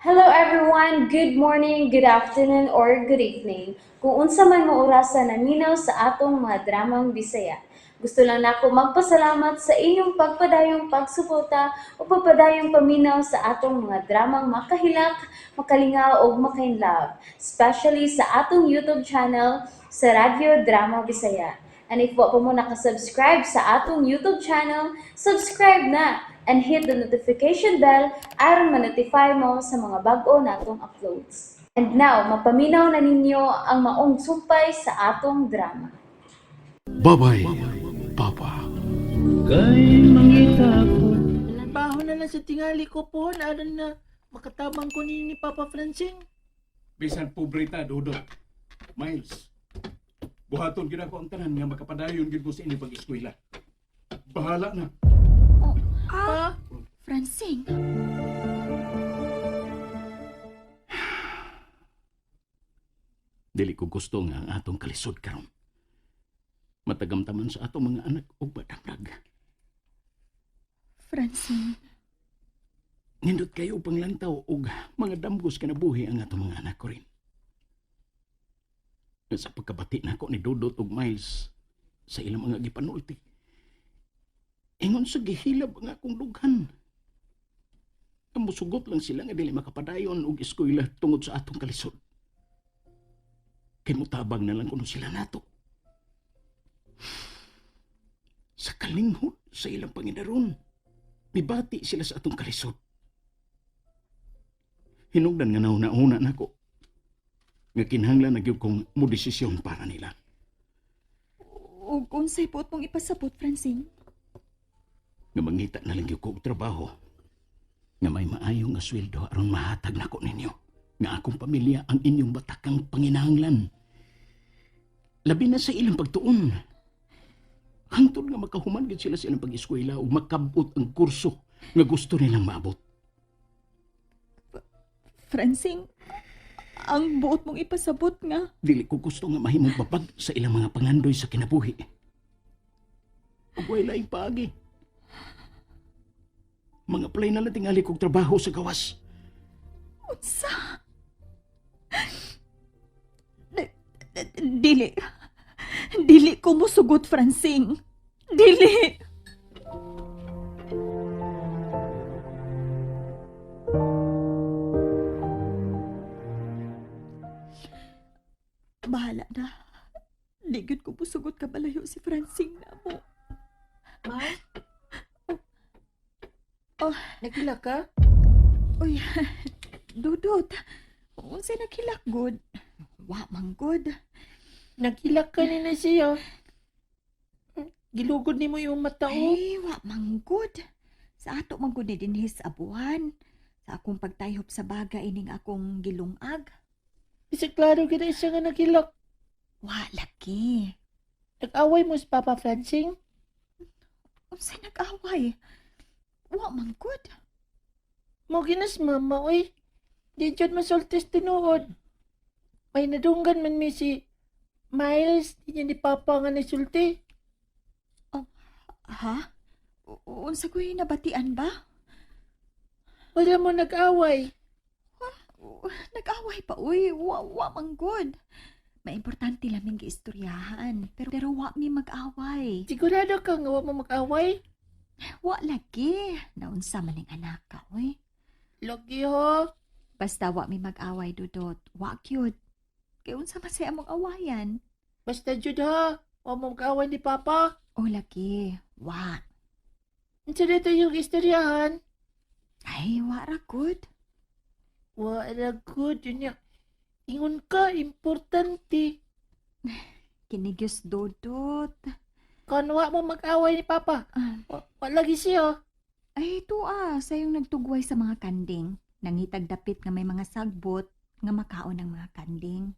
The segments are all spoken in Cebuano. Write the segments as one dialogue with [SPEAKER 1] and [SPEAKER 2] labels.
[SPEAKER 1] Hello everyone! Good morning, good afternoon, or good evening. Kung unsa man mo orasa naminaw sa atong mga dramang Bisaya. Gusto lang nako magpasalamat sa inyong pagpadayong pagsuporta o pagpadayong paminaw sa atong mga dramang makahilak, makalingaw ug makainlove, especially sa atong YouTube channel sa Radyo Drama Bisaya. And if wa pa mo nakasubscribe sa atong YouTube channel, subscribe na and hit the notification bell aron ma-notify mo sa mga bag-o natong uploads. And now, mapaminaw na ninyo ang maong sumpay sa atong drama.
[SPEAKER 2] Bye-bye, Papa.
[SPEAKER 3] Kay mangita ko.
[SPEAKER 4] Baho na lang sa tingali ko po, aron na makatabang ko ni Papa Francing.
[SPEAKER 2] Bisan pobreta, Dudot. Miles, buhaton gid ako ang tanan nga makapadayon gid ko sa inyong pag-eskwela. Bahala na.
[SPEAKER 4] Pa,
[SPEAKER 5] Francing,
[SPEAKER 2] Dili ko gusto nga ang atong kalisod karon. Matagamtaman sa atong mga anak og badamlag.
[SPEAKER 5] Francing,
[SPEAKER 2] Nindot kayo panglantaw og mga damgos kinabuhi ang atong mga anak ko rin. Sa pagkabati nako ni Dudot og Miles sa ilang mga gipanulti. Ingon sa gihilab ang akong dughan. Ang musugot lang sila nga dili makapadayon og eskwela tungod sa atong kalisod. Kay mutabang na lang kuno sila nato. Sa kalinghod sa ilang panginaron, mibati sila sa atong kalisod. Hinungdan nga nauna-una nako nga kinahanglan na gyud kong modesisyon para nila.
[SPEAKER 5] ug unsay puot mong ipasabot, Francing?
[SPEAKER 2] Nga mangita na lang gyud ko og trabaho nga may maayo nga sweldo aron mahatag nako ninyo nga akong pamilya ang inyong batakang panginahanglan. Labi na sa ilang pagtuon. Hangtod nga makahuman gyud sila sa ilang pag-eskwela ug makabot ang kurso nga gusto nilang maabot.
[SPEAKER 5] Francing, ang buot mong ipasabot nga.
[SPEAKER 2] Dili ko gusto nga mahimong babag sa ilang mga pangandoy sa kinabuhi. Ug way laing paagi. Mga apply na lang tingali kog trabaho sa gawas.
[SPEAKER 5] Unsa? Dili. Dili ko mosugot, Francing. Dili. Bahala na. Di gyud ko musugot kabalayo si Francing na mo.
[SPEAKER 4] Ma?
[SPEAKER 5] Oh.
[SPEAKER 4] Nagila ka?
[SPEAKER 5] Uy, Dudot. Unsay naghilak gud? Wa man gud.
[SPEAKER 4] Nagilak ka ni na siya. Gilugod ni mo yung mata oh.
[SPEAKER 5] Ay, wa man gud. Sa ato man gud ni dinhi sa abuhan. Sa akong pagtayhop sa baga ining akong gilungag.
[SPEAKER 4] Bisa klaro gid siya nga nagilak.
[SPEAKER 5] Wa lagi.
[SPEAKER 4] Nag-away mo si Papa Francing?
[SPEAKER 5] Unsay nag-away? Wa man gud.
[SPEAKER 4] Mo ginas mama oy. Di jud masultis tinuod. May nadunggan man mi si Miles, di niya ni Papa nga nasulti.
[SPEAKER 5] Ha? Unsa ko'y nabatian ba?
[SPEAKER 4] Wala mo nag-away.
[SPEAKER 5] Nag-away pa uy. Wa man gud. Maimportante laming giistoryahan. Pero wa mi mag-away.
[SPEAKER 4] Sigurado ka nga wa mo mag-away?
[SPEAKER 5] Wa lagi. Naunsa man ning anak ka, uy.
[SPEAKER 4] Lagi ho.
[SPEAKER 5] Basta wa mi mag-away, Dudot. Wa cute. Kay unsa man say among awayan?
[SPEAKER 4] Basta jud ha. Wa mo mag-away ni Papa.
[SPEAKER 5] O lagi, wa.
[SPEAKER 4] Unsa dito yung istoryahan?
[SPEAKER 5] Ay, wa ra good.
[SPEAKER 4] Wa ra good yun niya. Ingon ka, importante.
[SPEAKER 5] Kinigyos, Dudot.
[SPEAKER 4] Kon wa mo mag-away ni Papa.
[SPEAKER 5] Ah.
[SPEAKER 4] Wa lagi siya.
[SPEAKER 5] Ay, ito ah, sayong nagtugway sa mga kanding. Nangitag dapit nga may mga sagbot nga makaon ang mga kanding.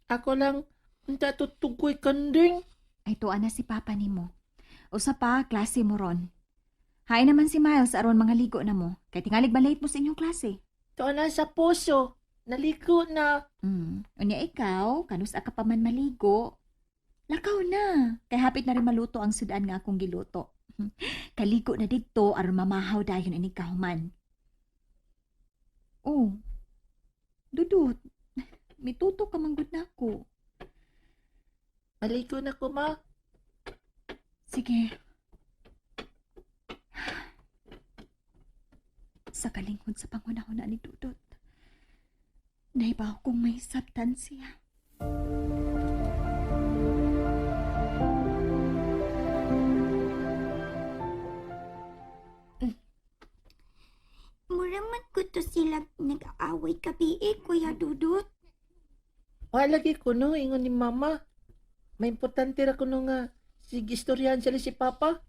[SPEAKER 4] Ako lang, unta tutugoy kanding.
[SPEAKER 5] Ay, tuwa na si Papa nimo. Usa pa, klase mo ron. Hain naman si Miles aron mga ligo na mo. Kay tingalig malate mo sa inyong klase.
[SPEAKER 4] Tuwa na sa puso. Naligo na.
[SPEAKER 5] Unya ikaw, kanus ka pa man maligo. Lakaw na. Kay hapit na rin maluto ang sudan nga akong giluto. Kaligo na didto aron mamahaw dayon ini kahuman. Dudut, mituto ka man gud nako.
[SPEAKER 4] Maligo na ko, ma.
[SPEAKER 5] Sige. Sa kalinghod sa panghunahuna ni Dudut, naibaw kong may sabtan siya.
[SPEAKER 6] Mura man ko to sila nag-aaway gabi eh, Kuya Dudut.
[SPEAKER 4] Wa lagi ko no, ingon ni mama. May importante ra kuno nga sige istoryahan sila si papa.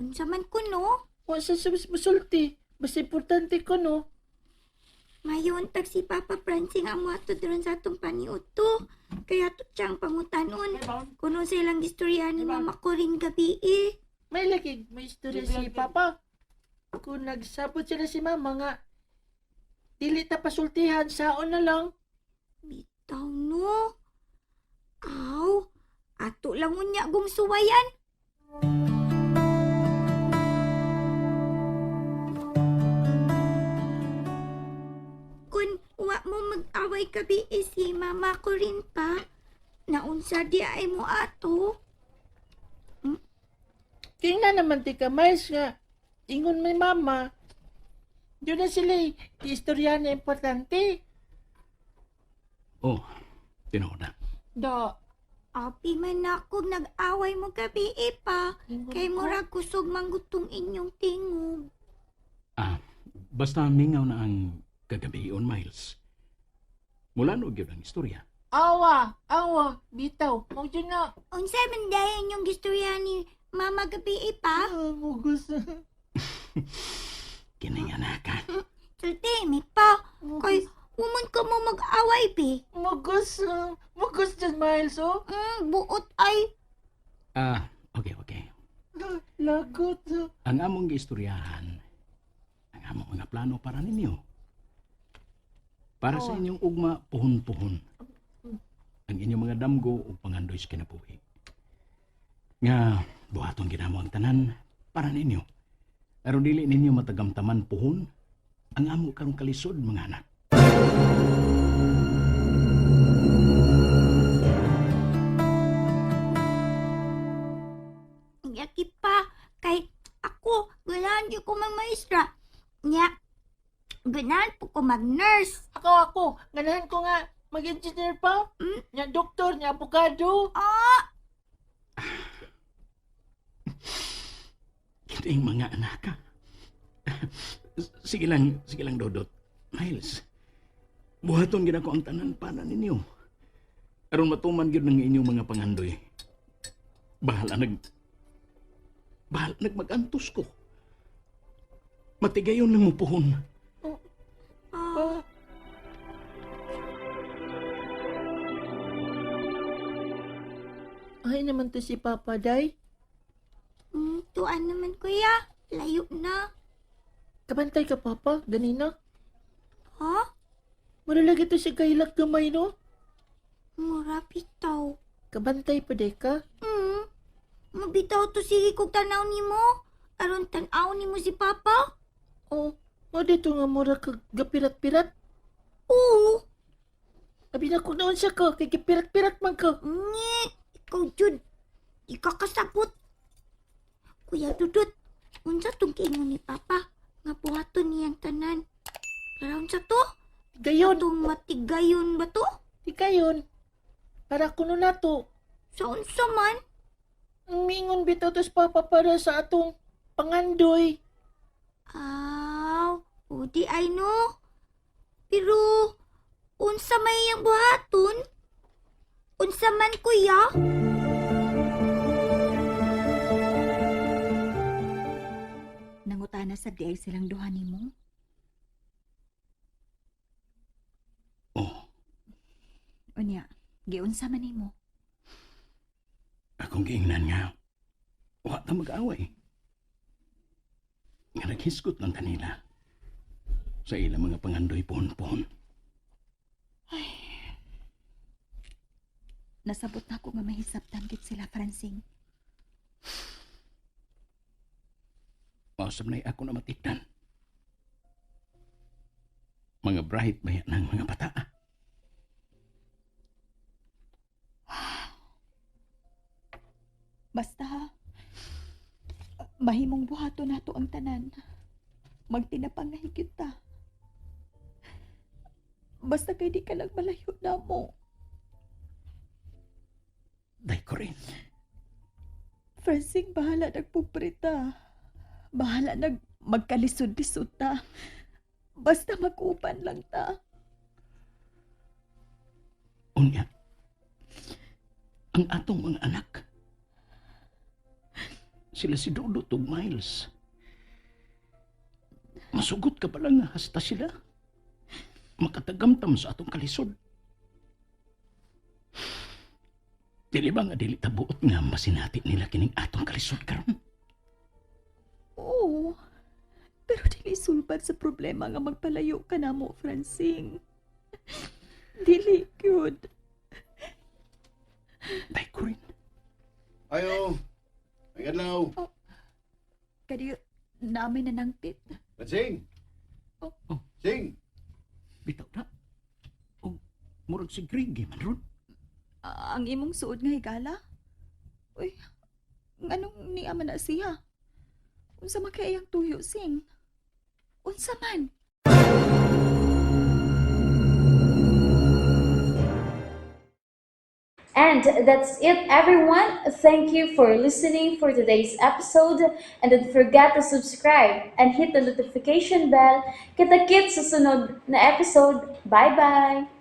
[SPEAKER 6] Unsa man ko no?
[SPEAKER 4] Wa sa musulti. Basta importante ko no.
[SPEAKER 6] Mayon tag si Papa Francing ang ato dron sa atong paniudto. Kaya to siyang pangutanon. Kuno sa ilang istorya ni mama ko rin gabi eh.
[SPEAKER 4] May lagi may istorya si papa. Kung nagsabot sila si mama nga dili ta pasultihan saon na lang.
[SPEAKER 6] Bitaw no. Aw, ato lang unya gong suwayan. Kun wa mo mag-away gabi eh, si mama ko rin pa. Naunsa di ay mo ato.
[SPEAKER 4] Tingnan naman ti ka Miles nga ingon may mama. Doon na sila eh, di istorya na importante.
[SPEAKER 2] Oh, tinuod na.
[SPEAKER 4] Da.
[SPEAKER 6] Api man ako nag-away mo gabi eh pa.
[SPEAKER 4] Ingon
[SPEAKER 6] Kay
[SPEAKER 4] ko.
[SPEAKER 6] murag kusog manggutong inyong tingog.
[SPEAKER 2] Ah, basta mingaw na ang kagabion, Miles. Mula no gyud ang istorya.
[SPEAKER 4] Awa, awa, bitaw. Mo dyan na.
[SPEAKER 6] Unsa man dayon yung gistorya ni mama gabi eh pa?
[SPEAKER 4] Ah, mugos.
[SPEAKER 2] Kining anaka.
[SPEAKER 6] Sulti, mi pa. Kay, woman ka mo mag-away, be.
[SPEAKER 4] Mugos. Mugos dyan, Miles, oh.
[SPEAKER 6] Buot ay.
[SPEAKER 2] Ah, okay, okay.
[SPEAKER 4] Lagot.
[SPEAKER 2] Ang among giistoryahan, ang among mga plano para ninyo. Para sa
[SPEAKER 4] Oh.
[SPEAKER 2] inyong ugma, puhon-puhon. Ang inyong mga damgo ug pangandoy sa kinabuhi. Nga, buhaton ginamo ang tanan para ninyo. Aron dili ninyo matagamtaman puhon ang amo karong kalisod mga anak.
[SPEAKER 6] Yaki pa. Kay, ako, ganahan di ko mag-maestra. Nya, ganahan po ko mag-nurse.
[SPEAKER 4] Ako, ako. Ganahan ko nga mag-engineer pa.
[SPEAKER 6] Mm.
[SPEAKER 4] Nya doktor, nya abogado.
[SPEAKER 6] Ah,
[SPEAKER 2] Kining mga anak ka. Sige lang, Dodot. Miles, buhaton gid ako ang tanan para ninyo. Aron matuman gyud ng inyong mga pangandoy. Bahala nag Bahala nag magantos ko. Matigayon lang mo puhon.
[SPEAKER 6] ah,
[SPEAKER 4] Pa. Ay naman to si Papa, Day.
[SPEAKER 6] tuan naman, kuya. Layo na.
[SPEAKER 4] Kabantay ka, Papa. Ganina.
[SPEAKER 6] Ha?
[SPEAKER 4] Maralagi to si Kailak gamay, no?
[SPEAKER 6] Mura bitaw.
[SPEAKER 4] Kabantay pa, day ka.
[SPEAKER 6] Mabitaw to sige kog tanaw nimo. Aron tan-aw nimo si Papa.
[SPEAKER 4] Oh, mo dito nga mura ka gapirat-pirat.
[SPEAKER 6] Oo.
[SPEAKER 4] Abi na kung naon siya ka, kay gapirat-pirat man ka.
[SPEAKER 6] Ngi, ikaw jud. Di ka kasabot. Kuya Dudut, unsa tong kiingon ni Papa? Nga buhaton niyang tanan. Para unsa to?
[SPEAKER 4] Gayon,
[SPEAKER 6] Atong matigayon ba to?
[SPEAKER 4] di gayon. Para kuno na to.
[SPEAKER 6] Sa unsa man?
[SPEAKER 4] Mingon bitaw to si Papa para sa atong pangandoy.
[SPEAKER 6] Aw, o di ay no. Pero, unsa may iyang buhaton? Unsa man kuya?
[SPEAKER 5] Nangutana sa di ay silang duha nimo.
[SPEAKER 2] Oh,
[SPEAKER 5] Unya, giunsa man nimo.
[SPEAKER 2] akong giingnan nga. Wa ta mag-away. Nga naghisgot lang kanila. Sa ilang mga pangandoy puhon-puhon.
[SPEAKER 5] Nasabot na ako nga mahisabtan gid sila, Francing.
[SPEAKER 2] Mausap na'y ako na matikdan. Mga bright ba yan ang mga bata?
[SPEAKER 5] Mahimong buhaton nato ang tanan. Magtinapang nga higit ta. Basta kay di ka lang malayo na mo.
[SPEAKER 2] Day ko rin.
[SPEAKER 5] Francine, bahala nagpuprita. Bahala nag magkalisod-lisod ta. Basta mag-upan lang ta.
[SPEAKER 2] Unya, ang atong mga anak, sila si Dudut ug Miles. Masugot ka pala nga hasta sila. Makatagamtam sa atong kalisod. Dili ba nga dili tabuot nga masinati nila kining atong kalisod karon?
[SPEAKER 5] Oo. Pero dili sulbad sa problema nga magpalayo ka na mo, Francine. Dili, good.
[SPEAKER 2] Day ko rin.
[SPEAKER 7] Ayo. Ay adlaw.
[SPEAKER 5] Kadi, namin na nangpit.
[SPEAKER 7] Sing.
[SPEAKER 5] Oh.
[SPEAKER 2] Oh.
[SPEAKER 7] Sing.
[SPEAKER 2] Bitaw na. Oh, murag si Greg man ron.
[SPEAKER 5] Ah, ang imong suod nga higala? Uy, nganong niya man na siya? Unsa man kay iyang tuyo, Sing? Unsa man?
[SPEAKER 1] And that's it, everyone. Thank you for listening for today's episode. And don't forget to subscribe and hit the notification bell. Kita-kits sa sunod na episode. Bye-bye!